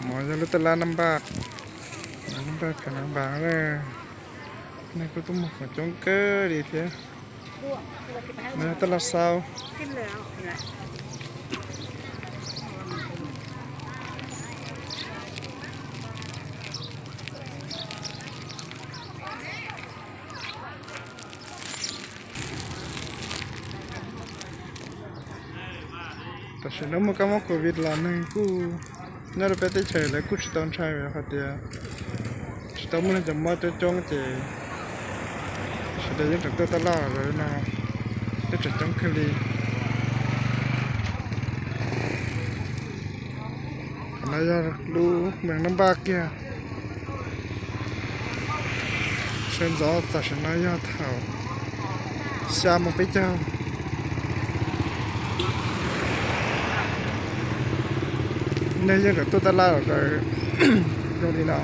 Yog lub taj laj Nam Npaj, Nam Npaj, Nam Npaj na. Neeg kuj tuaj muag khoom coob kawg li thiab. No yog taj laj Xauv. Tam sim no muaj kab mob covid los neeg kuj nyob rau peb teb chaws lawv kuj tsis tau ntshai vim hais tias tsis tau muaj neeg cov mob coob coob ces sawv daws yeej tseem tuaj taj laj lawm no, yeej tseem coob kawg li. Qhov no yog lub moos Nam Npaj kiag. Sawv ntxov tam sim no yog thaum xya moos peb caug. Neeg yeej tseem tuaj taj laj lawm zoo li no.